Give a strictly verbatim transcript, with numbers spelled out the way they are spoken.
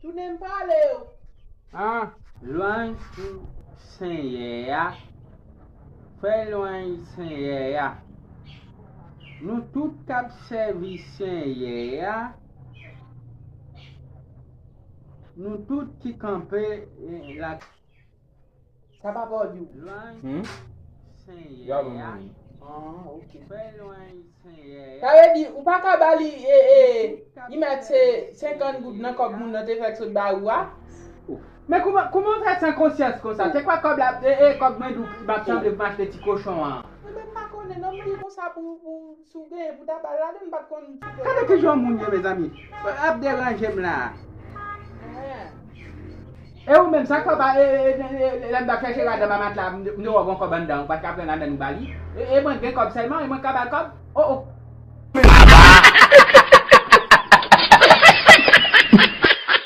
Tounen m pale yo. Ah, lwanj pou Senyè a. Fè lwanj Senyè a. Nou tout k ap sèvi Senyè a, nou tout ki kanpe eh, la. Sa pa pa w di w. Lwanj Hmm? Senyè Gade a. Moun. Ah, ok. Fè lwanj Senyè a. Sa vle di, ou pa ka ba li, e, e, li mèt se senkant goud nan kòb moun nan te fèk sot ba ou a? Men kouman, kouman w fè san konsyans konsa? Se kwa kòb la, e, e, kòb mwen dou, m ap sanble pou m achte ti kochon an? Mwen menm pa konnen, non, m di konsa pou, pou, si w genyen pou ta ba l ladan, m pa t konn si w te Gade ki jan moun ye, mezanmi. Ap deranje m la. Eh. E ou menm, sa kòb a, e, e, e, e, lè m t ap chèche ladan matla, m, m te wè w gen kòb anndan, ou pa t ka pran ladan ou ba li? E, e mwen gen kòb sèlman, e mwen ka ba l kòb? Oh, oh.